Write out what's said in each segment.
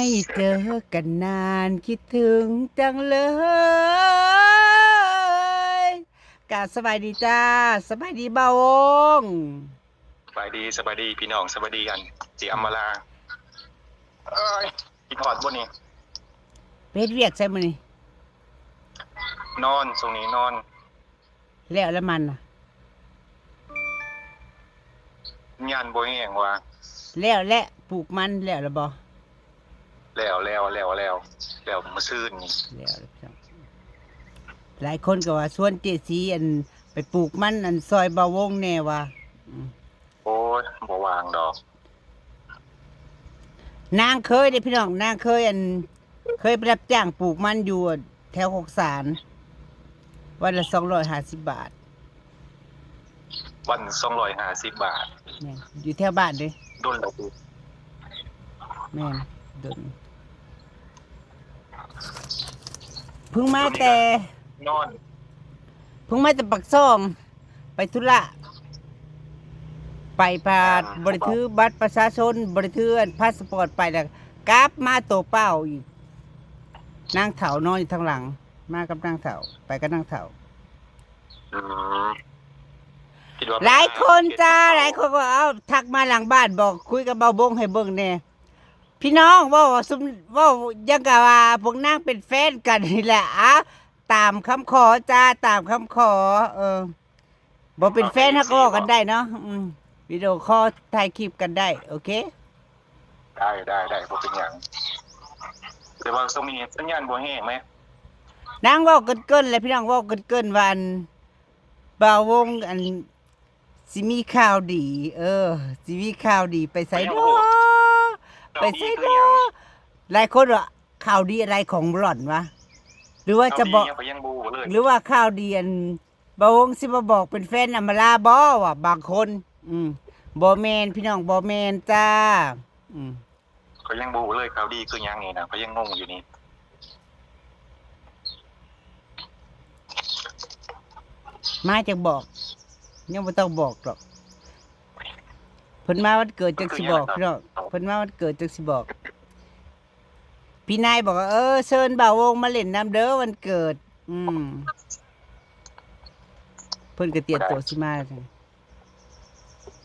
ໃຫ້ເຈີກັນນານ ຄິດເຖິງຈັງເລີຍ. ກາບສະບາຍດີຈ້າ ສະບາຍດີບ່າວວົງ. ສະບາຍດີ ສະບາຍດີພີ່ນ້ອງ ສະບາຍດີອັນເຈອຳມາລາ. ເອີຍ ຄິດຮອດບໍ່ນີ້? ໄປເຮັດວຽກໃສມື້ນີ້? ນອນ ຊ່ວງນີ້ນອນ. ແລ້ວລະມັນນະ? ສັນຍານບໍ່ແຮງວ່າ. ແລ້ວແຫຼະ ປູກມັນແລ້ວລະບໍ່? ແລ້ວ ແລ້ວ ແລ້ວ ແລ້ວ ແລ້ວມື້ຊືນນີ້. ແລ້ວ ແລ້ວ ຫຼາຍຄົນກໍວ່າຊວນເຈສີ ອັນ ໄປປູກມັນ ອັນ ຊ່ອຍບ່າວວົງແດ່ວ່າ. ອືມ ໂອ້ຍ ບໍ່ວ່າງດອກ. ນາງເຄີຍເດ້ພີ່ນ້ອງ ນາງເຄີຍ ອັນ ເຄີຍໄປຮັບຈ້າງປູກມັນຢູ່ແຖວຄົກສານ ວັນລະສອງຮ້ອຍຫ້າສິບບາດ. ວັນສອງຮ້ອຍຫ້າສິບບາດ. ແມ່ນ ຢູ່ແຖວບ້ານເດ້. ດົນແລ້ວຕິ? ແມ່ນ ດົນ. ເພິ່ງມາແຕ່ ນອນ ເພິ່ງມາແຕ່ປາກຊ່ອງ ໄປທຸລະ ໄປພາດ ອ່າ ບໍ່ໄດ້ຖືບັດປະຊາຊົນ ບໍ່ໄດ້ຖືອັນພາສະປອດໄປ ແລ້ວກັບມາໂຕເປົ່າອີກ. ນາງເຖົ້ານອນຢູ່ທາງຫຼັງ ມາກັບນາງເຖົ້າ ໄປກັບນາງເຖົ້າ. ອືມ ຄິດວ່າຫຼາຍຄົນຈ້າ ຫຼາຍຄົນກໍເອົາທັກມາຫຼັງບ້ານ ບອກ ຄຸຍກັບບ່າວວົງໃຫ້ເບິ່ງແດ່. ພີ່ນ້ອງ ເວົ້າ ເວົ້າ ຍັງກະວ່າພວກນາງເປັນແຟນກັນນີ້ແຫຼະ. ອາ ຕາມຄຳຂໍຈ້າ ຕາມຄຳຂໍ. ເອີ ບໍ່ເປັນແຟນເຮົາກໍເວົ້າກັນໄດ້ເນາະ. ອືມ ວິດີໂອຄໍ ຖ່າຍຄລິບກັນໄດ້. ໂອເຄ ໄດ້ ໄດ້ ໄດ້ ບໍ່ເປັນຫຍັງ. ແຕ່ວ່າຊ່ວງນີ້ສັນຍານບໍ່ແຮງແມ. ນາງເວົ້າເກີນໆແຫຼະ ພີ່ນ້ອງ ເວົ້າເກີນໆວ່າ ອັນ ບ່າວວົງ ອັນ ຊິມີຂ່າວດີ. ເອີ ຊິມີຂ່າວດີ. ໄປໃສເນາະ? ໄປໃສເນາະ? ຫຼາຍຄົນວ່າ ຂ່າວດີອະໄລຂອງຫຼອນວະ? ຫຼືວ່າຈະບອກ ຂ່າວດີຫຍັງ ຂ້ອຍຍັງບໍ່ຮູ້ເລີຍ. ຫຼືວ່າຂ່າວດີ ອັນ ບ່າວວົງຊິມາບອກເປັນແຟນອຳມາລາບໍ? ວ່າບາງຄົນ. ອືມ ບໍ່ແມ່ນ ພີ່ນ້ອງ ບໍ່ແມ່ນຈ້າ. ອືມ ຂ້ອຍຍັງບໍ່ຮູ້ເລີຍ ຂ່າວດີຄືຫຍັງນີ້ນະ ຂ້ອຍຍັງງົງຢູ່ນີ້. ມາຈັ່ງບອກ ຍັງບໍ່ຕ້ອງບອກດອກ. ເພິ່ນມາວັນເກີດຈັ່ງຊິບອກ ພີ່ນ້ອງ ເພິ່ນມາວັນເກີດຈັ່ງຊິບອກ. ພີ່ນາຍບອກວ່າ ເອີ ເຊີນບ່າວວົງມາຫຼິ້ນນຳເດີວັນເກີດ. ອືມ ເພິ່ນກໍຕຽມໂຕຊິມາ.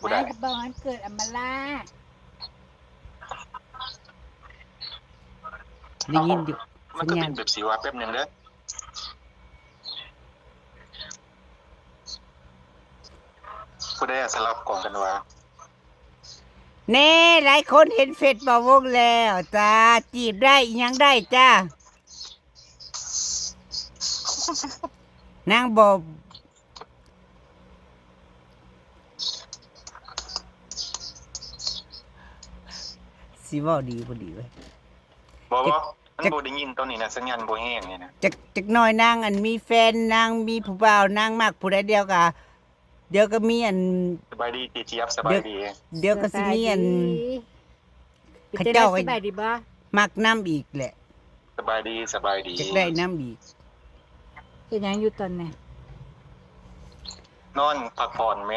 ບໍ່ໄດ້ ມາບອກວັນເກີດອຳມາລາ. ໄດ້ຍິນຢູ່ ມັນກໍເປັນແບບຊິວ່າ ແປັບໜຶ່ງເດີ ຜູ້ໃດສະຫຼັບກ້ອງກັນວ່າ. ແນ່ ຫຼາຍຄົນເຫັນເຟສບ່າວວົງແລ້ວຈ້າ. ຈີບໄດ້ ອີ່ຫຍັງໄດ້ຈ້າ. ນາງບໍ່ ຊິເວົ້າດີບໍ່ດີເວີຍ. ບໍ່ ບໍ່ ມັນບໍ່ໄດ້ຍິນຕອນນີ້ນະ ສັນຍານບໍ່ແຮງນີ້ນະ. ຈັກ ຈັກໜ້ອຍນາງ ອັນ ມີແຟນ ນາງມີຜູ້ບ່າວ ນາງມັກຜູ້ໃດ ດຽວກະ ດຽວກໍມີອັນ ສະບາຍດີເຈຈຽບ ສະບາຍດີ. ດຽວກໍຊິມີອັນ ເຂົາເຈົ້າ ສະບາຍດີບໍ່? ມັກນຳອີກແຫຼະ. ສະບາຍດີ ສະບາຍດີ. ຢາກໄດ້ນຳອີກ. ເຮັດຫຍັງຢູ່ຕອນນີ້? ນອນພັກຜ່ອນແມ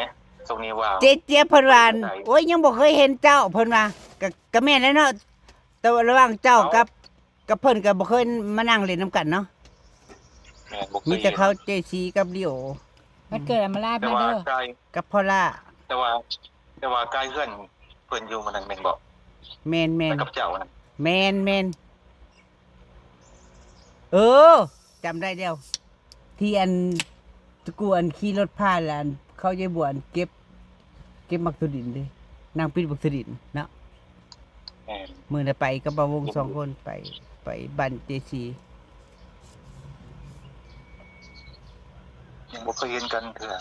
ຊ່ວງນີ້ວ່າງ. ເຈຈຽບເພິ່ນວ່າ ໂອ້ຍ ຍັງບໍ່ເຄີຍເຫັນເຈົ້າ ເພິ່ນວ່າ. ກະ ກະແມ່ນແຫຼະເນາະ ແຕ່ວ່າລະຫວ່າງເຈົ້າກັບ ກັບເພິ່ນກໍບໍ່ເຄີຍມານັ່ງຫຼິ້ນນຳກັນເນາະ. ແມ່ນ ບໍ່ເຄີຍ. ມີແຕ່ເຂົາເຈຊີກັບລີໂອ. ວັນເກີດອຳມາລາມາເດີ ກັບພໍ່ລາ. ແຕ່ວ່າ ແຕ່ວ່າກາຍເຮືອນເພິ່ນຢູ່ມື້ນັ້ນແມ່ນບໍ່? ແມ່ນໆ ກັບເຈົ້ານະ. ແມ່ນໆ ເອີ ຈຳໄດ້ແລ້ວ ທີ່ອັນ ຕະກູອັນຂີ່ລົດຜ່ານ ແລ້ວອັນ ເຂົາຍາຍບວນເກັບ ເກັບໝາກຖົ່ວດິນເດ້ ນາງປີນໝາກຖົ່ວດິນເນາະ. ແມ່ນ. ມື້ນັ້ນໄປກັບບ່າວວົງສອງຄົນ ໄປ ໄປບ້ານເຈຊີ. ຍັງບໍ່ເຄີຍເຫັນກັນເທື່ອ.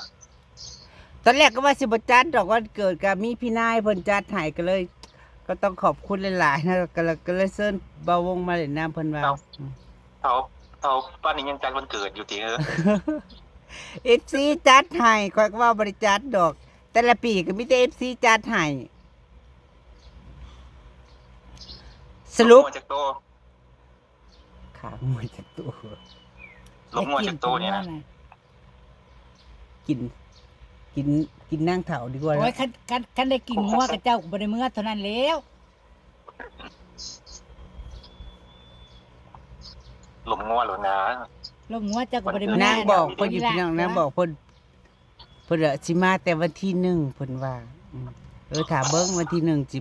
ຕອນແລກກໍວ່າຊິບໍ່ຈັດດອກວັນເກີດ ກໍມີພີ່ນາຍເພິ່ນຈັດໃຫ້ ກໍເລີຍ ກໍຕ້ອງຂອບຄຸນຫຼາຍໆນະ ກໍເລີຍ ກໍເລີຍເຊີນບ່າວວົງມາຫຼິ້ນນຳເພິ່ນວ່າ. ເຖົ້າ ເຖົ້າ ເຖົ້າປານນີ້ຍັງຈັດວັນເກີດຢູ່ຕິເອີ? ເອັຟຊີຈັດໃຫ້ ຂ້ອຍກໍວ່າບໍ່ໄດ້ຈັດດອກ. ແຕ່ລະປີກໍມີແຕ່ເອັຟຊີຈັດໃຫ້. ສະຫຼຸບ ງົວຈັກໂຕ? ຂາງົວຈັກໂຕ? ລົມງົວຈັກໂຕນີ້ນະ? ກິນ ກິນ ກິນນາງເຖົ້າດີກວ່າ. ໂອ້ຍ ຄັນ ຄັນ ຄັນໄດ້ກິນງົວກັບເຈົ້າ ກໍບໍ່ໄດ້ເມືອເທົ່ານັ້ນແລ້ວ. ລົມງົວໂລດນາ. ລົມງົວເຈົ້າກໍບໍ່ໄດ້ມາ. ນາງບອກເພິ່ນຢູ່ ພີ່ນ້ອງ ນາງບອກເພິ່ນ ເພິ່ນວ່າຊິມາແຕ່ວັນທີໜຶ່ງ ເພິ່ນວ່າ. ອືມ ເອີ ຖ້າເບິ່ງວັນທີໜຶ່ງຊິ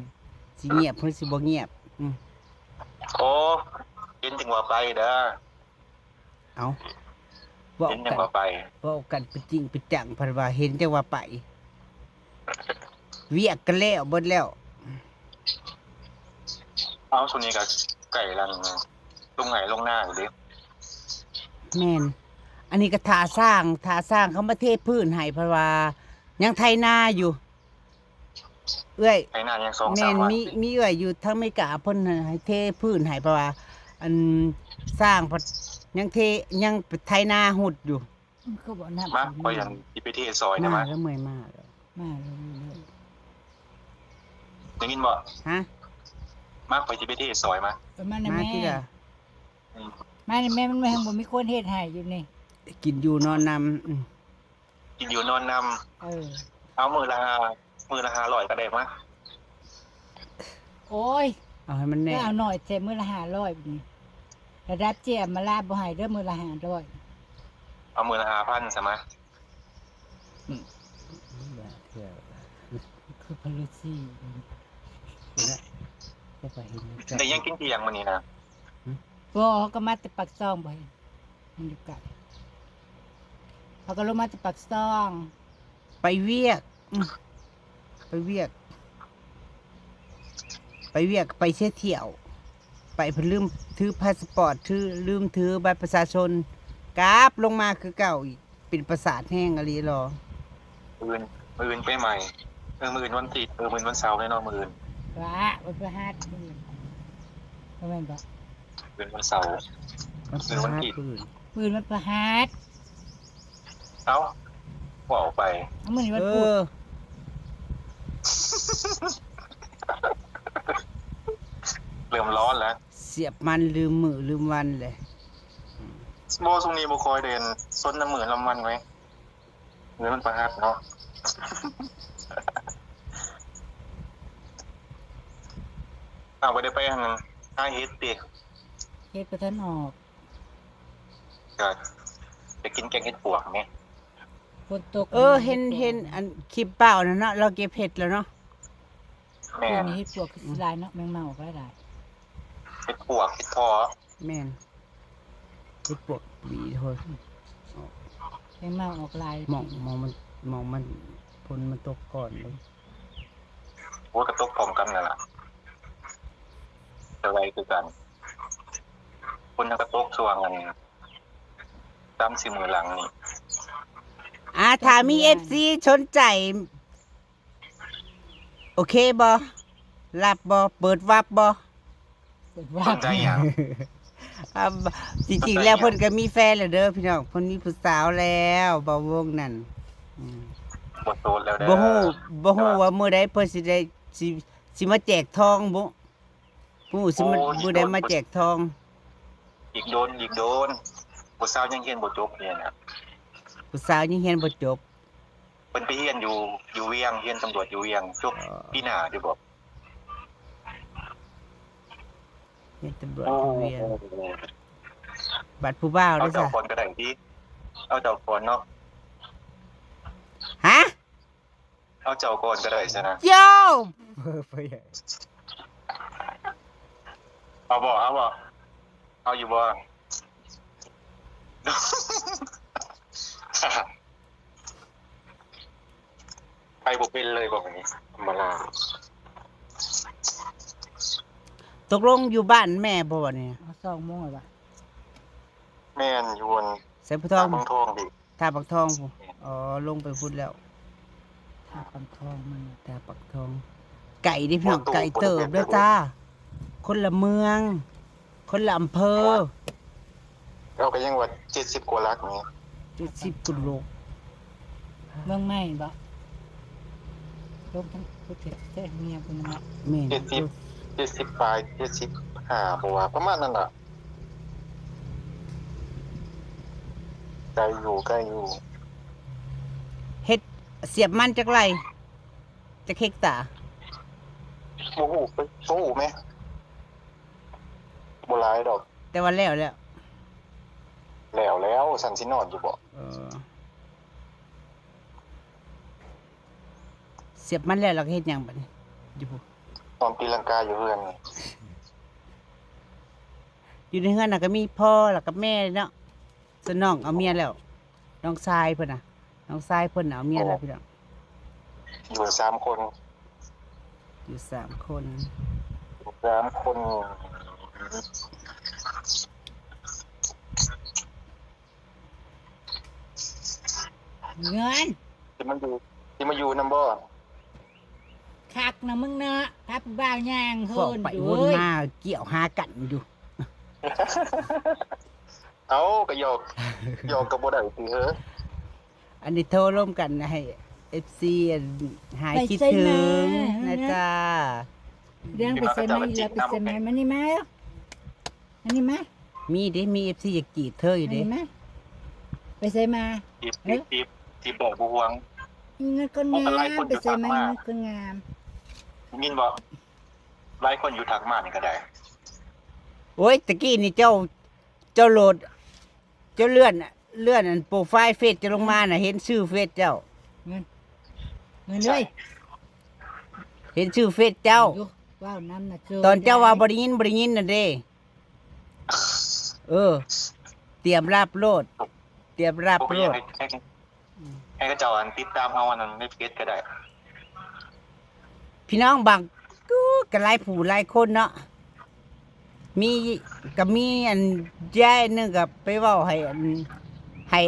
ຊິງຽບ ເພິ່ນຊິບໍ່ງຽບ. ອືມ ໂອ້ ເຫັນຈັ່ງວ່າໄປເດີ. ເອົ້າ ເວົ້າກັນ ເວົ້າກັນເປັນຈິງເປັນຈັງ ເພິ່ນວ່າເຫັນຈັ່ງວ່າໄປ ວຽກກໍແລ້ວເບິດແລ້ວ. ເອົ້າ ຊ່ວງນີ້ກໍໃກ້ລະ ລົງໄຮ່ລົງນາຢູ່ເດ້. ແມ່ນ ອັນນີ້ກໍຖ້າຊ່າງ ຖ້າຊ່າງເຂົາມາເທພື້ນໃຫ້ ເພິ່ນວ່າຍັງໄຖນາຢູ່. ເອື້ອຍ ໄຖນາຍັງສອງສາມວັນ. ແມ່ນ ມີ ມີເອື້ອຍຢູ່ທາງອາເມລິກາ ເພິ່ນໃຫ້ເທພື້ນໃຫ້ ເພາະວ່າ ອັນ ຊ່າງເພິ່ນຍັງເທ ຍັງໄຖນາຮຸດຢູ່. ມັນຄືບໍ່ນັບ ມາ ຂ້ອຍ ອັນ ຊິໄປເທຊອຍນະ. ມາ ມາແລ້ວ ເມື່ອຍມາແລ້ວ ມາແລ້ວ. ໄດ້ຍິນບໍ່? ຮະ? ມາ ຂ້ອຍຊິໄປເທຊອຍມາ. ເອີ ມານະ ມາແມ່ ຕິລະ. ອືມ ມານະແມ່ ມັນແຮງບໍ່ມີຄົນເຮັດໃຫ້ຢູ່ນີ້ ກິນຢູ່ນອນນຳ. ອືມ ກິນຢູ່ນອນນຳ. ເອີ ເອົາມື້ລະຫ້າ ມື້ລະຫ້າຮ້ອຍກໍໄດ້ມາ. ໂອ້ຍ ເອົາໃຫ້ມັນແນ່ ເອົາໜ້ອຍແທ້ ມື້ລະຫ້າຮ້ອຍນີ້ ລະດັບເຈ້ອຳມາລາບໍ່ໃຫ້ເດີ ມື້ລະຫ້າຮ້ອຍ. ເອົາມື້ລະຫ້າພັນຊະມາ. ອືມ ຄືພະລຸຊີ ໄດ້ຫຍັງກິນທ່ຽງມື້ນີ້ນະ? ບໍ່ ເຮົາກໍມາແຕ່ປາກຊ່ອງ ບໍ່ເຫັນ ມັນຢູ່ໄກ ເຮົາກໍລົງມາແຕ່ປາກຊ່ອງ ໄປວຽກ. ອືມ ໄປວຽກ ໄປວຽກ ໄປເສຍທ່ຽວ ໄປເພິ່ນລືມຖືພາສປອດ ຖື ລືມຖືບັດປະຊາຊົນ ກັບລົງມາຄືເກົ່າອີກ. ເປັນປະສາດແຮງອີ່ຫຼີຫຼໍ? ມື້ອື່ນ ມື້ອື່ນໄປໃໝ່. ເອີ ມື້ອື່ນວັນທິດ ເອີ ມື້ອື່ນວັນເສົາແນ່ນອນ ມື້ອື່ນ. ວະ ວັນພະຫັດ ມື້ອື່ນ ບໍ່ແມ່ນບໍ? ມື້ອື່ນວັນເສົາ ວັນພະຫັດ ມື້ອື່ນວັນທິດ ມື້ອື່ນ ມື້ອື່ນວັນພະຫັດ. ເອົ້າ ເວົ້າໄປ ເອົາ ມື້ນີ້ວັນພຸດ. ເອີ ເລີ່ມຮ້ອນແລ້ວ ສຽບມັນລືມມື້ລືມວັນເລີຍ. ບໍ່ ຊ່ວງນີ້ບໍ່ຄ່ອຍໄດ້ສົນນຳມື້ນຳວັນເວີຍ. ເງິນມັນປະຫັດເນາະ. ອ້າວ ບໍ່ໄດ້ໄປ ອັນ ຫາເຫັດຕິ? ເຫັດບໍ່ທັນອອກ ກໍຢາກກິນແກງເຫັດປວກນີ້. ຝົນຕົກ ເອີ ເຫັນ ເຫັນອັນຄລິບບ່າວນັ້ນເນາະ ລາວເກັບເຫັດແລ້ວເນາະ. ແມ່ນ ປີນີ້ເຫັດປວກຄືຊິຫຼາຍເນາະ ແມງເມົາອອກຫຼາຍໆ. ເຫັດປວກ ເຫັດເພາະ. ແມ່ນ ເຫັດປວກດີໂພດ. ແມງເມົາອອກຫຼາຍ ໝ່ອງ ໝ່ອງມັນ ໝ່ອງມັນ ຝົນມັນຕົກກ່ອນເດ້. ໂອ້ຍ ກໍຕົກພ້ອມກັນນັ້ນລະ ແຕ່ໄວຄືກັນ. ຝົນມັນກໍຕົກຊ່ວງ ອັນ ສາມສີ່ມື້ຫຼັງນີ້. ອ່າ ຖ້າມີເອັຟຊີສົນໃຈ ໂອເຄບໍ່? ຮັບບໍ່? ເປີດວັບບໍ່? ເປີດວັບ ສົນໃຈຫຍັງ? ອ່າ ຈິງໆແລ້ວເພິ່ນກໍມີແຟນແລ້ວເດີພີ່ນ້ອງ ເພິ່ນມີຜູ້ສາວແລ້ວ ບ່າວວົງນັ້ນ. ອືມ ບໍ່ໂສດແລ້ວເດີ. ບໍ່ຮູ້ ບໍ່ຮູ້ວ່າມື້ໃດເພິ່ນຊິໄດ້ ຊິ ຊິມາແຈກທອງບໍ່? ຜູ້ຊິມາ ໂອ້ຍ ມື້ໃດມາແຈກທອງ? ອີກໂດນ ອີກໂດນ. ຜູ້ສາວຍັງຮຽນບໍ່ຈົບນີ້ນະ. ຜູ້ສາວຍັງຮຽນບໍ່ຈົບ. ເພິ່ນໄປຮຽນຢູ່ ຢູ່ວຽງ ຮຽນຕຳຫຼວດຢູ່ວຽງ ຈົບ ອໍ ປີໜ້າຢູ່ບໍ? ຮຽນຕຳຫຼວດຢູ່ວຽງ. ໂອ້ ບັດຜູ້ບ່າວ ເອົາເຈົ້າກ່ອນກໍໄດ້ຕິ ເອົາເຈົ້າກ່ອນເນາະ. ຮະ? ເອົາເຈົ້າກ່ອນກໍໄດ້ຊັ້ນນະ. ໂຢ ເອົາບໍ່? ເອົາບໍ່? ເອົາຢູ່ບໍ່? ໄປບໍ່ເປັນເລີຍບໍ່ມື້ນີ້ ທຳມະດາ. ຕົກລົງຢູ່ບ້ານແມ່ບໍ່ບັດນີ້? ເອົາ ສອງໂມງແລ້ວຫວາ? ແມ່ນ ຢູ່ອັນ ໃສຜູ້ທອງ ທ່າບັງທອງພຸ້ນ. ທ່າບັກທອງພຸ້ນ. ແມ່ນ. ອໍ ລົງໄປພຸ້ນແລ້ວ ທ່າບັກທອງມັນ ທ່າບັກທອງ. ໄກເດ້ພີ່ນ້ອງ ບໍ່ ໄກເຕີບເດີຈ້າ. ຄົນລະເມືອງ ຄົນລະອຳເພີ. ເຮົາກໍຍັງວ່າເຈັດສິບກວ່າຫຼັກນີ້. ເຈັດສິບກວ່າໂລ. ເມືອງໃໝ່ບໍ? ລົງທາງພຸດເທດແທ້ເມຍເພິ່ນນະ. ແມ່ນ ເຈັດສິບ ເຈັດສິບປາຍ ເຈັດສິບຫ້າ ບໍ່ວ່າ ປະມານນັ້ນລະ. ໄກຢູ່ ໄກຢູ່. ເຮັດສຽບມັນຈັກໄຮ່ ຈັກເຮັກຕາ? ບໍ່ຮູ້ ບໍ່ຮູ້ແມ. ບໍ່ຫຼາຍດອກ ແຕ່ວ່າແລ້ວແລ້ວ. ແລ້ວ ແລ້ວ ຊັ້ນຊິນອນຢູ່ບໍ່? ເອີ ສຽບມັນແລ້ວ ແລ້ວກໍເຮັດຫຍັງບັດນີ້? ຢູ່ພຸ້ນ ນອນຕີລັງກາຢູ່ເຮືອນ. ຢູ່ໃນເຮືອນນະກໍມີພໍ່ ແລ້ວກໍແມ່ເນາະ. ສ່ວນນ້ອງເອົາເມຍແລ້ວ ນ້ອງຊາຍເພິ່ນນະ ນ້ອງຊາຍເພິ່ນນະເອົາເມຍແລ້ວ ໂອ້ ພີ່ນ້ອງ. ຢູ່ສາມຄົນ ຢູ່ສາມຄົນ ສາມຄົນ. ເງິນ ຊິມາຢູ່ ຊິມາຢູ່ນຳບໍ່? ຄັກນະມຶງເນາະ ພາຜູ້ບ່າວຍ່າງເຫີນຢູ່ ເວົ້າໄປວົນມາ ເອີຍ ກ່ຽວຫາກັນຢູ່. ເອົ້າ ກໍຫຍອກ ຫຍອກກໍບໍ່ໄດ້ຕິເຮີ. ອັນນີ້ໂທລົມກັນໃຫ້ເອັຟຊີ ອັນ ຫາຍຄິດເຖິງນະຈ້າ. ເລື່ອງໄປໃສມາ ອີກແລ້ວໄປໃສມາ ມານີ້ມາ ມານີ້ມາ. ມີເດ້ ມີເອັຟຊີຢາກຈີບເທີຢູ່ເດ້ ມານີ້ມາ. ໄປໃສມາ? ຈີບ ເອີ ຈີບ ຈີບ ຈີບແບບບໍ່ຫວງ. ເງິນຄົນງາມ ໄປໃສມາ? ເງິນຄົນງາມ ໄດ້ຍິນບໍ່? ຫຼາຍຄົນຢູ່ທັກມານີ້ກໍໄດ້. ໂອ້ຍ ຕະກີ້ນີ້ເຈົ້າ ເຈົ້າໂຫຼດ ເຈົ້າເລື່ອນ ເລື່ອນອັນໂປຣໄຟເຟສເຈົ້າລົງມານະ ເຫັນຊື່ເຟສເຈົ້າ ເງິນ ເງິນເອີຍ ເຫັນຊື່ເຟສເຈົ້າ ຢູ່ ເວົ້ານຳນະ ຕອນເຈົ້າວ່າບໍ່ໄດ້ຍິນ ບໍ່ໄດ້ຍິນນັ້ນເດ້. ເອີ ຕຽມຮັບໂລດ ຕຽມຮັບໂລດ. ໃຫ້ ໃຫ້ ໃຫ້ເຂົາເຈົ້າອັນຕິດຕາມເຮົາອັນນັ້ນໃນເຟສກໍໄດ້ ພີ່ນ້ອງ. ບາງ ກໍຫຼາຍຜູ້ຫຼາຍຄົນເນາະ ມີ ກໍມີອັນຍາຍໜຶ່ງກໍໄປເວົ້າໃຫ້ອັນ ໃຫ້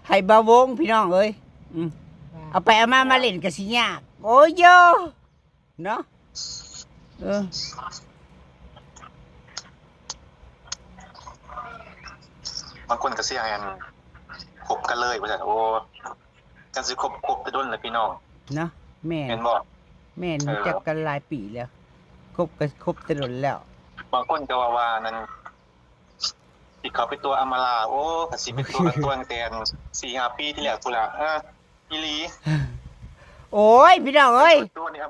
ໃຫ້ບ່າວວົງ ພີ່ນ້ອງເອີຍ. ອືມ ວ່າ ເອົາໄປເອົາມາ ວ່າ ມາຫຼິ້ນກໍຊິຍາກ ໂອ້ຍໂຢ ເນາະ. ເອີ ບາງຄົນກໍຊິໃຫ້ອັນ ຄົບກັນເລີຍວ່າຊັ້ນ. ໂອ້ ຈັ່ງຊິຄົບ ຄົບແຕ່ດົນແຫຼະພີ່ນ້ອງເນາະ. ແມ່ນ ແມ່ນບໍ່? ແມ່ນ ເອີ ຮູ້ຈັກກັນຫຼາຍປີແລ້ວ ຄົບກໍຄົບແຕ່ດົນແລ້ວ. ບາງຄົນກໍວ່າ ວ່ານັ້ນ ຊິເຂົ້າໄປຕົວະອຳມາລາ ໂອ້ ກໍຊິໄປຕົວະ ກໍຕົວະຕັ້ງແຕ່ສີ່ຫ້າປີທີ່ແລ້ວພຸ້ນລະ. ເອີ ອີ່ຫຼີ. ໂອ້ຍ ພີ່ນ້ອງເອີຍ ຕົວະນີ້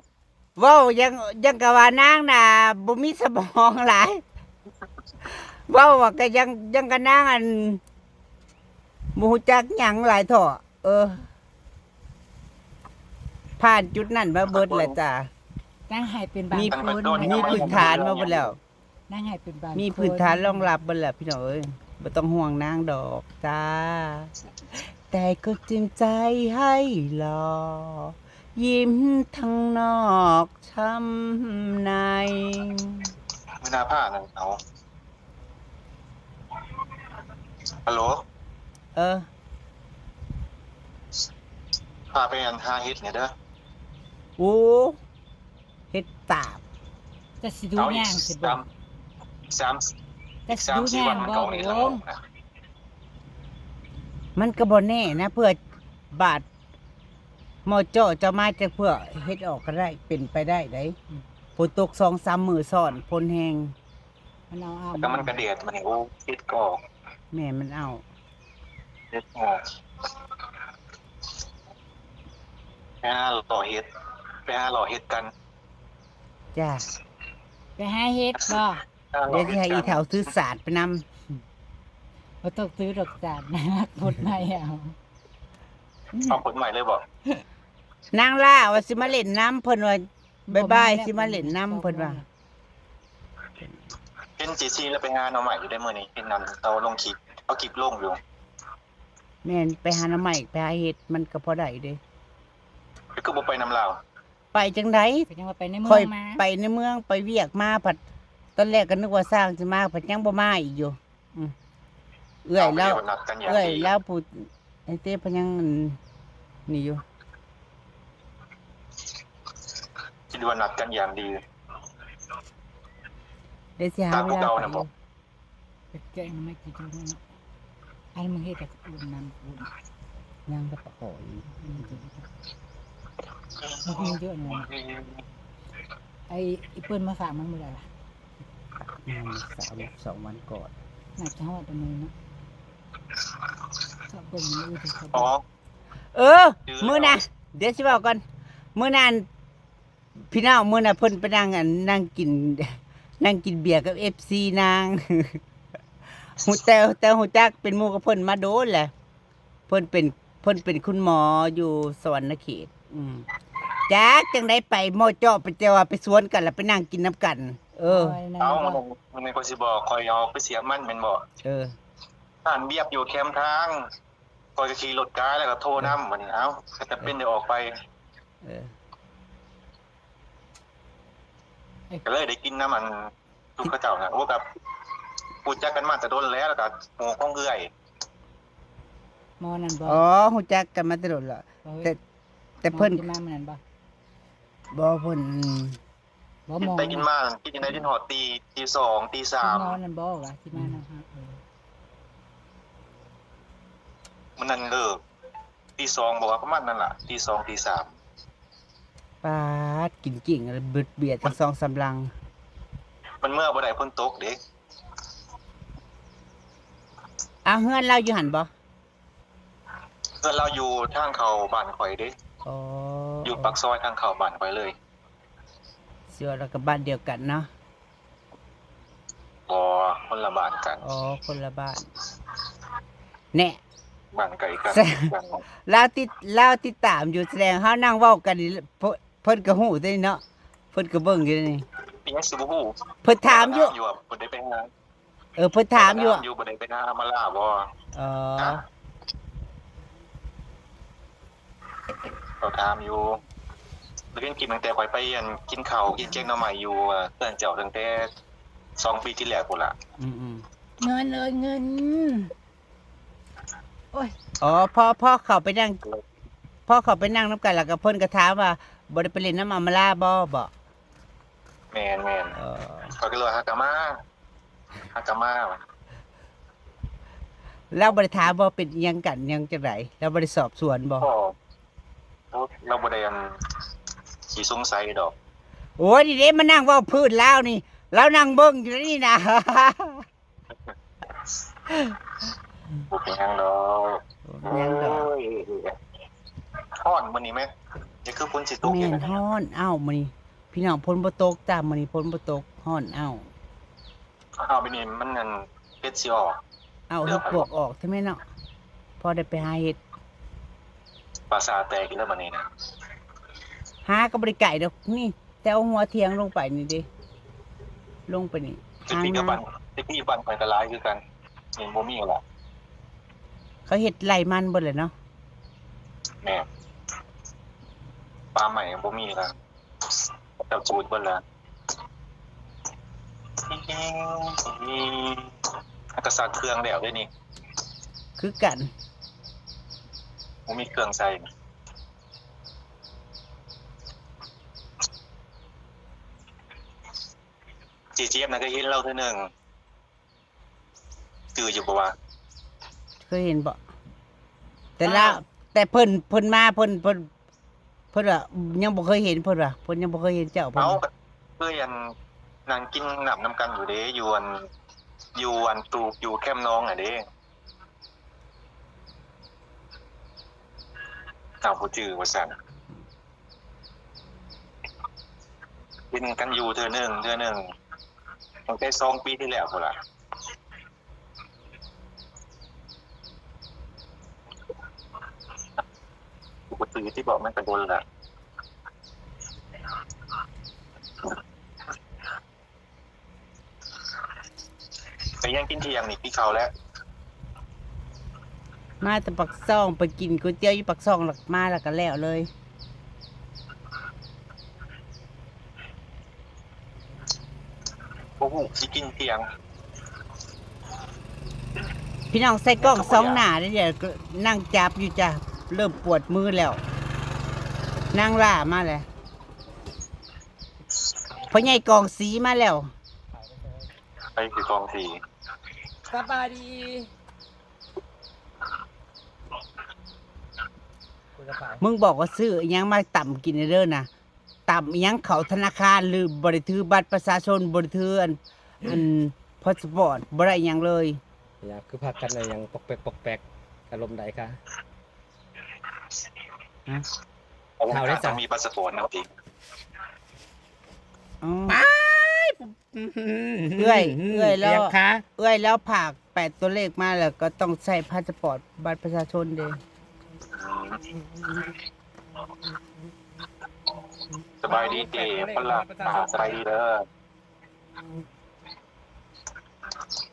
ເວົ້າຫຍັງ ຫຍັງກະວ່ານາງນະບໍ່ມີສະໝອງຫຼາຍ ເວົ້າວ່າກະຫຍັງ ຫຍັງກະນາງອັນ ບໍ່ຮູ້ຈັກຫຍັງຫຼາຍເຖາະ. ເອີ ຜ່ານຈຸດນັ້ນມາເບິດແລ້ວຈ້າ ນາງໃຫ້ເປັນບາງ ມີ ຄົນ ມີພື້ນຖານມາເບິດແລ້ວ. ນາງໃຫ້ເປັນບາງ ມີພື້ນຖານ ຄົນ ລອງຮັບເບິດແລ້ວພີ່ນ້ອງເອີຍ ບໍ່ຕ້ອງຫ່ວງນາງດອກຈ້າ. ແຕ່ກໍເຕັມໃຈໃຫ້ຫຼໍ່ ຍິ້ມທັງນອກຊ້ຳໃນ. ມື້ໜ້າພານັ້ນເອົາ ຮັລໂຫຼ ເອີ ພາໄປອັນຫາເຫັດແດ່ເດີ. ໂອ້ ເຮັດຕາບ ຈະຊິດູຍ່າງຊິບໍ່? ອີກສາມ ອີກສາມ ອີກສາມສີ່ວັນມັນກໍອອກນີ້ລະ. ມັນກໍບໍ່ແນ່ນະ ເພື່ອບາດໝໍ້ເຈາະເຈົ້າມາ ຈັກເພື່ອເຮັດອອກກໍໄດ້ ເປັນໄປໄດ້ໃດ໋. ອືມ ຝົນຕົກສອງສາມມື້ຊ້ອນ ຝົນແຮງ. ມັນເອົາ ເອົາ ແລ້ວມັນກະແດດ ມັນ ໂອ້ ເຮັດກໍອອກ. ແມ່ນ ມັນເອົາ ເຮັດອອກ. ໄປຫາເລາະເຮັດ ໄປຫາເລາະເຮັດກັນ. ຈ້າ ໄປຫາເຫັດບໍ່? ຫາເລາະເຮັດກັນ. ດຽວຊິໃຫ້ອີ່ເຖົ້າຖືສາດໄປນຳ. ບໍ່ຕ້ອງຖືດອກສາດນະ ຂົນໄມ້ເອົາ. ເອົາຂົນໄມ້ເລີຍບໍ່? ນາງຫຼ້າວ່າຊິມາຫຼິ້ນນຳ ເພິ່ນວ່າ ບໍ່ມາແລ້ວ ບາຍບາຍ ຊິມາຫຼິ້ນນຳ ເພິ່ນວ່າ. ເຫັນເຈຊີລາວໄປຫາໜໍ່ໄມ້ຢູ່ໃດ໋ມື້ນີ້ ເຫັນນັ້ນ ລາວລົງຄລິບ ເອົາຄລິບລົງຢູ່. ແມ່ນ ໄປຫາໜໍ່ໄມ້ ໄປຫາເຫັດ ມັນກໍພໍໄດ້ເດ້. ຄືບໍ່ໄປນຳລາວ? ໄປຈັ່ງໃດ? ກໍຍັງວ່າໄປໃນເມືອງມາ ຂ້ອຍໄປໃນເມືອງ ໄປວຽກມາ ພັດຕອນແລກກໍນຶກວ່າຊ່າງຊິມາ ພັດຍັງບໍ່ມາອີກຢູ່. ອືມ ເອື້ອຍລາວ ເອື້ອຍລາວຜູ້ໄອ້ເຕ້ເພິ່ນຍັງອັນນີ້ຢູ່. ຄິດວ່ານັດກັນຢ່າງດີ ດຽວຊິຫາເວລາໄປຢູ່. ໄປແກງໜໍ່ໄມ້ກິນຢູ່ເນາະ ອັນມື້ເຮັດກັບລຸງນັ້ນ ຍັງແຕ່ປາຄໍ່ອີກ. ອືມ ມັນເຍອະນະ ໄອ້ ອີເພິ່ນມາຝາກມັນມື້ໃດວະ? ອືມ ສາມ ສອງວັນກ່ອນ ໜ້າຈະຮອດມື້ເນາະ. ເຂົາເບິ່ງມື້ອື່ນເຂົາ ອໍ ເອີ ມື້ນະ ດຽວຊິເວົ້າກ່ອນ ມື້ນັ້ນ ພີ່ນ້ອງ ມື້ນັ້ນເພິ່ນໄປນັ່ງ ອັນ ນັ່ງກິນ ນັ່ງກິນເບຍກັບເອັຟຊີນາງ. ຮູ້ ແຕ່ ແຕ່ຮູ້ຈັກເປັນໝູ່ກັບເພິ່ນມາດົນແຫຼະ. ເພິ່ນເປັນ ເພິ່ນເປັນຄຸນໝໍຢູ່ສະຫວັນນະເຂດ. ອືມ ຈັກຈັ່ງໃດໄປໝໍເຈາະ ໄປແຕ່ວ່າໄປສວນກັນ ແລ້ວໄປນັ່ງກິນນຳກັນ. ເອີ ໂອ້ຍ ນັ້ນ ເອົ້າ ບໍ່ ມື້ນັ້ນ ມື້ນັ້ນຂ້ອຍຊິບອກ ຂ້ອຍເອົາໄປສຽບມັນແມ່ນບໍ່? ເອີ ຮ້ານບຽບຢູ່ແຄມທາງ ຂ້ອຍກໍຂີ່ລົດກາຍ ແລ້ວກໍໂທນຳ ເອີ ບັດນີ້ ເອົ້າ ກໍຈຳເປັນໄດ້ອອກໄປ. ເອີ ກໍເລີຍໄດ້ກິນນຳອັນ ທຸກເຂົາເຈົ້ານະ. ໂອ້ ກັບຮູ້ຈັກກັນມາແຕ່ດົນແລ້ວ ແລ້ວກໍໝູ່ຂອງເອື້ອຍ ໝໍນັ້ນບໍ່? ອໍ ຮູ້ຈັກກັນມາແຕ່ດົນແລ້ວ. ເອີ ແຕ່ ແຕ່ເພິ່ນ ໝໍທີ່ມາມື້ນັ້ນບໍ່? ບໍ່ ເພິ່ນ ບໍ່ ໝໍ ໄດ້ກິນມາ ກິນຈັ່ງໃດຈົນຮອດຕີ ຕີສອງ ຕີສາມ ໝໍນັ້ນບໍ່ວ່າທີ່ມານຳເຮົາ? ເອີ ມື້ນັ້ນເລີກ ຕີສອງບໍ່ວ່າ ປະມານນັ້ນລະ ຕີສອງ ຕີສາມ. ປາດ ກິນເກັ່ງເບິດເບຍທັງສອງສາມຫຼັງ. ມັນເມືອບໍ່ໄດ້ ຝົນຕົກເດ້. ອາ ເຮືອນລາວຢູ່ຫັ້ນບໍ່? ເຮືອນລາວຢູ່ທາງເຂົ້າບ້ານຂ້ອຍເດ້. ອໍ ຢູ່ປາກຊອຍທາງເຂົ້າບ້ານຂ້ອຍເລີຍ. ຊິວ່າລາວກໍບ້ານດຽວກັນເນາະ. ບໍ່ ຄົນລະບ້ານກັນ. ອໍ ຄົນລະບ້ານ. ແນ່ ບ້ານໃກ້ກັນ. ລາວຕິດ ລາວຕິດຕາມຢູ່ ສະແດງເຮົານັ່ງເວົ້າກັນນີ້ ເພິ່ນ ເພິ່ນກໍຮູ້ເດ້ເນາະ ເພິ່ນກໍເບິ່ງຢູ່ເດ້ນີ້. ເປັນຫຍັງຊິບໍ່ຮູ້? ເພິ່ນຖາມຢູ່ ເພິ່ນໄດ້ໄປຫາ ເອີ ເພິ່ນຖາມຢູ່ ເພິ່ນຖາມຢູ່ ບໍ່ໄດ້ໄປຫາອຳມາລາບໍ່? ອໍ ເຂົາຖາມຢູ່ ໄດ້ເຫັນຄລິບຕັ້ງແຕ່ຂ້ອຍໄປ ອັນ ກິນເຂົ້າກິນແກງໜໍ່ໄມ້ຢູ່ເຮືອນເຈົ້າ ຕັ້ງແຕ່ສອງປີທີ່ແລ້ວພຸ້ນລະ. ອືມໆ ເງິນເອີຍເງິນ. ໂອ້ຍ ອໍ ພໍ ພໍເຂົ້າໄປນັ່ງ ພໍເຂົ້າໄປນັ່ງນຳກັນ ແລ້ວກໍເພິ່ນກໍຖາມວ່າ ບໍ່ໄດ້ໄປຫຼິ້ນນຳອຳມາລາບໍ່ ບໍ? ແມ່ນໆ ເອີ ຂ້ອຍກໍເລີຍວ່າ ຫາກະມາ ຫາກະມາ. ລາວບໍ່ໄດ້ຖາມບໍ່ ເປັນອີ່ຫຍັງກັນຫຍັງຈັ່ງໃດ? ລາວບໍ່ໄດ້ສອບສວນບໍ່? ບໍ່ ລາວບໍ່ໄດ້ ອັນ ຂີ້ສົງໄສດອກ. ໂອ້ຍ ນີ້ເດ້ ມານັ່ງເວົ້າພື້ນລາວນີ້ ລາວນັ່ງເບິ່ງຢູ່ນີ້ນະ. ບໍ່ເປັນຫຍັງດອກ. ບໍ່ເປັນຫຍັງດອກ. ໂອ້ຍ ຮ້ອນມື້ນີ້ແມະ ຈະຄືຝົນຊິຕົກ. ແມ່ນ ຮ້ອນ. ອ້າວ ມື້ນີ້ ພີ່ນ້ອງ ຝົນບໍ່ຕົກຈ້າ ມື້ນີ້ຝົນບໍ່ຕົກ ຮ້ອນ. ອ້າວ ອ້າວ ມື້ນີ້ມັນ ອັນ ເຫັດຊິອອກ. ເອົາເຫັດປວກອອກແທ້ແມ່ເນາະ ພໍໄດ້ໄປຫາເຫັດ. ປາສາດແຕກອີກແລ້ວບັດນີ້ນະ. ຫາກໍບໍ່ໄດ້ໄກດອກ ນີ້ ແຕ່ເອົາຫົວຖຽງລົງໄປນີ້ເດ້ ລົງໄປນີ້ ແຕ່ກີ້ກັບບ້ານ ແຕ່ກີ້ບ້ານຂ້ອຍກໍຫຼາຍຄືກັນ ນີ້ບໍ່ມີແລ້ວ. ເຂົາເຮັດໄລ່ມັນເບິດແລ້ວເນາະ. ແມ່ນ ປ່າໄມ້ບໍ່ມີແລ້ວ ເຈົ້າຈູດເບິດແລ້ວ. ມັນກໍຊັກເຄື່ອງແລ້ວເດ້ນີ້ ຄືກັນ ບໍ່ມີເຄື່ອງໃສ່. ເຈເຈຟນັ້ນກໍເຫັນລາວເທື່ອໜຶ່ງ ຈື່ຢູ່ບໍ່ວະ? ເຄີຍເຫັນບໍ່? ແຕ່ລາວ ອ້າວ ແຕ່ເພິ່ນ ເພິ່ນມາ ເພິ່ນ ເພິ່ນ ເພິ່ນວ່າຍັງບໍ່ເຄີຍເຫັນ ເພິ່ນວ່າ ເພິ່ນຍັງບໍ່ເຄີຍເຫັນເຈົ້າ ເພິ່ນ ເຮົາກໍເຄີຍ ອັນ ນັ່ງກິນນ້ຳນຳກັນຢູ່ເດ້ ຢູ່ ອັນ ຢູ່ ອັນ ຕູບ ຢູ່ແຄມໜອງຫັ້ນເດ້. ເຈົ້າບໍ່ຈື່ວ່າຊັ້ນ. ເຫັນກັນຢູ່ເທື່ອໜຶ່ງ ເທື່ອໜຶ່ງ ຕັ້ງແຕ່ສອງປີທີ່ແລ້ວພຸ້ນລະ. ບໍ່ຈື່ຕິ ເວົ້າມັນກະດົນລະ. ໄປຫຍັງກິນທ່ຽງນີ້? ກິນເຂົ້າແລ້ວ. ມາແຕ່ປາກຊ່ອງ ໄປກິນກ໋ວຍຕຽວຢູ່ປາກຊ່ອງ ແລ້ວມາແລ້ວກໍແລ້ວເລີຍ. ບໍ່ຮູ້ຊິກິນທ່ຽງ. ພີ່ນ້ອງໃສ່ກ້ອງສ່ອງໜ້າເດ້ ດຽວນັ່ງຈັບຢູ່ຈ້າ ເລີ່ມປວດມືແລ້ວ. ນາງຫຼ້າມາແລ້ວ. ພໍ່ໃຫຍ່ກອງສີມາແລ້ວ. ໃຜຄືກອງສີ? ສະບາຍດີ. ມຶງບອກວ່າຊື້ອີ່ຫຍັງມາຕຳກິນແດ່ເດີນະ. ຕຳອີ່ຫຍັງເຂົ້າທະນາຄານ ຫຼືບໍ່ໄດ້ຖືບັດປະຊາຊົນ ບໍ່ໄດ້ຖືອັນ ອັນພາສປອດ ບໍ່ໄດ້ຫຍັງເລີຍ. ຢ່າ ຄືພາກັນອີ່ຫຍັງປອກແປກປອກແປກ ອາລົມໃດຄະ? ຮະ? ເຖົ້າໄດ້ ຕ້ອງມີພາສປອດນຳຕິ? ອໍ ປ້າ ເອື້ອຍ ເອື້ອຍແລ້ວ ຫຍັງຄະ? ເອື້ອຍແລ້ວຝາກແປດຕົວເລກມາ ແລ້ວກໍຕ້ອງໃຊ້ພາສະປອດ ບັດປະຊາຊົນເດ້. ສະບາຍດີເຈ້ ຄົນລາວ ສະບາຍດີເດີ.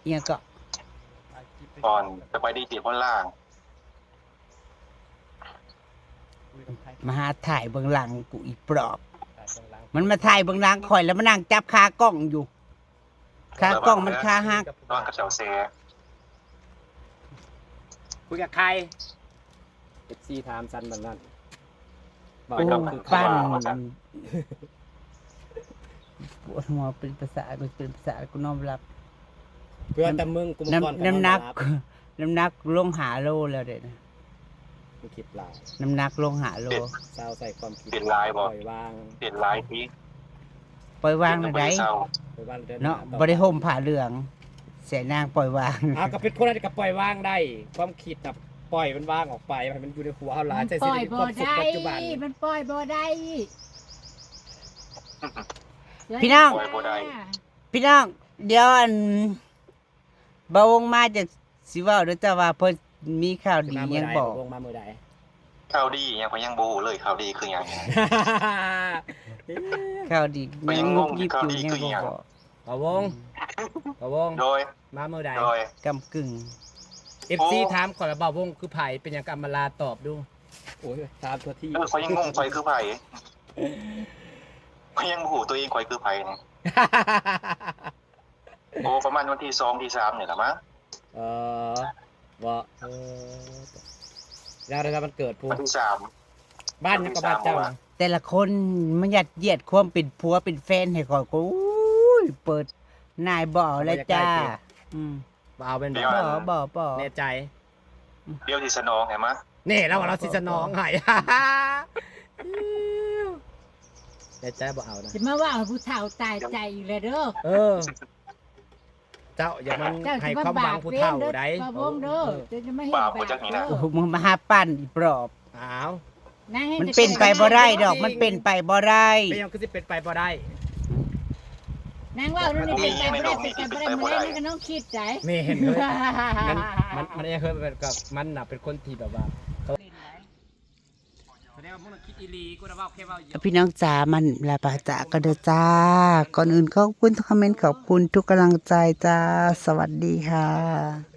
ອີ່ຫຍັງເກາະ? ກ່ອນ ສະບາຍດີເຈ້ ຄົນລາວ. ມາຫາຖ່າຍເບື້ອງຫຼັງກູອີປອບ. ມັນມາຖ່າຍເບື້ອງຫຼັງຂ້ອຍ ແລ້ວມານັ່ງຈັບຂາກ້ອງຢູ່. ຂາກ້ອງມັນຂາຫັກ. ລະວັງເຂົາເຈົ້າແຊ. ຄຸຍກັບໃຜ? ເອັຟຊີຖາມຊັ້ນບັດນັ້ນ ເວົ້າ ໂອ້ ຄື ປັ່ນ ວ່າຊັ້ນ ປວດຫົວ ເປັນປະສາດ ເປັນປະສາດ ກູນອນບໍ່ຫຼັບ. ເພື່ອແຕ່ມຶງ ກູ ນ້ຳ ນ້ຳໜັກ ນ້ຳໜັກລົງຫ້າໂລແລ້ວເດ້. ມັນຄິດຫຼາຍ ນ້ຳໜັກລົງຫ້າໂລ. ເປັນ ເຊົາໃສ່ຄວາມຄິດ ເປັນຫຼາຍບໍ່? ປ່ອຍວາງ ເປັນຫຼາຍຕິ ປ່ອຍວາງແນວໃດ? ເນາະ ບໍ່ໄດ້ຫົ່ມຜ້າເຫຼືອງ ໃສ່ນາງປ່ອຍວາງ. ອ້າວ ກໍເປັນຄົນນັ້ນກໍປ່ອຍວາງໄດ້ ຄວາມຄິດນະ ປ່ອຍມັນວາງອອກໄປ ໃຫ້ມັນຢູ່ໃນຫົວເຮົາຫຼາຍ ໃຊ້ຊີວິດມີຄວາມສຸກປັດຈຸບັນ. ມັນປ່ອຍບໍ່ໄດ້ ພີ່ນ້ອງ ປ່ອຍບໍ່ໄດ້. ພີ່ນ້ອງ ດຽວອັນ ບ່າວວົງມາຈະຊິເວົ້າເດີເຈົ້າວ່າເພິ່ນມີຂ່າວດີຫຍັງບອກ. ບ່າວວົງມາມື້ໃດ? ຂ່າວດີຫຍັງ ຂ້ອຍຍັງບໍ່ຮູ້ເລີຍ ຂ່າວດີຄືຫຍັງ? ຂ່າວດີ ຂ້ອຍຍັງງົງຢູ່ ຂ່າວດີຄືຫຍັງ? ບ່າວວົງ ບ່າວວົງ ໂດຍ ມາມື້ໃດ? ໂດຍ ກຳກຶ່ງ. ເອັຟຊີ ໂອ້ ຖາມຂ້ອຍວ່າບ່າວວົງຄືໃຜ ເປັນຫຍັງກໍອຳມາລາຕອບດູ. ໂອ້ຍ ຖາມທົ່ວທີບ. ເອີ ຂ້ອຍຍັງງົງ ຂ້ອຍຄືໃຜ? ຂ້ອຍຍັງບໍ່ຮູ້ຕົວເອງ ຂ້ອຍຄືໃຜນີ້. ໂອ້ ປະມານວັນທີສອງ ທີສາມນີ້ລະມັ້ງ. ເອີ ບໍ່ ເອີ ແລ້ວ ແລ້ວວັນເກີດຜູ້ ວັນທີສາມ ບ້ານຫຍັງກໍບ້ານເຈົ້ານະ? ແຕ່ລະຄົນມາຍັດຢຽດຄວາມເປັນຜົວເປັນແຟນໃຫ້ຂ້ອຍກໍ ໂອ້ຍ ເປີດນາຍບໍ່ເອົາແລ້ວຈ້າ. ບໍ່ຢາກໄດ້ຕິ? ອືມ ບໍ່ເອົາແມ່ນບໍ່? ບໍ່ ບໍ່ ບໍ່ ແນ່ໃຈ? ດຽວຊິສະໜອງໃຫ້ມາ. ແນ່ ລາວວ່າລາວຊິສະໜອງໃຫ້. ແນ່ໃຈບໍ່ເອົານະ? ຊິມາເວົ້າໃຫ້ຜູ້ເຖົ້າຕາຍໃຈອີກແລ້ວເດີ. ເອີ ເຈົ້າຢ່າມາໃຫ້ຄວາມຫວັງຜູ້ເຖົ້າໃດ. ເອີ ເຈົ້າຢ່າມາເຮັດບາບເດີ ເຈົ້າຢ່າມາເຮັດບາບເດີ. ໂອ້ ມຶງມາຫາປັ່ນອີປອບ. ອ້າວ ມັນເປັນໄປບໍ່ໄດ້ດອກ ມັນເປັນໄປບໍ່ໄດ້. ເປັນຫຍັງຄືຊິເປັນໄປບໍ່ໄດ້? ນາງເວົ້າ ມັນເປັນໄປບໍ່ໄດ້ ເປັນໄປບໍ່ໄດ້ ມັນກໍນ້ອງຄິດໃດ. ແມ່ນເລີຍ ມັນ ມັນ ມັນ ມັນນະເປັນຄົນທີ່ແບບວ່າ ສະແດງວ່າມຶງນະຄິດອີ່ຫຼີ ກູນະເວົ້າແຄ່ເວົ້າຢອກ. ພີ່ນ້ອງຈ໋າ ມັນລາປາຈາກັນເດີຈ້າ. ກ່ອນອື່ນຂອບຄຸນທຸກຄອມເມັນ ຂອບຄຸນທຸກກຳລັງໃຈຈ້າ. ສະຫວັດດີຄ່ະ.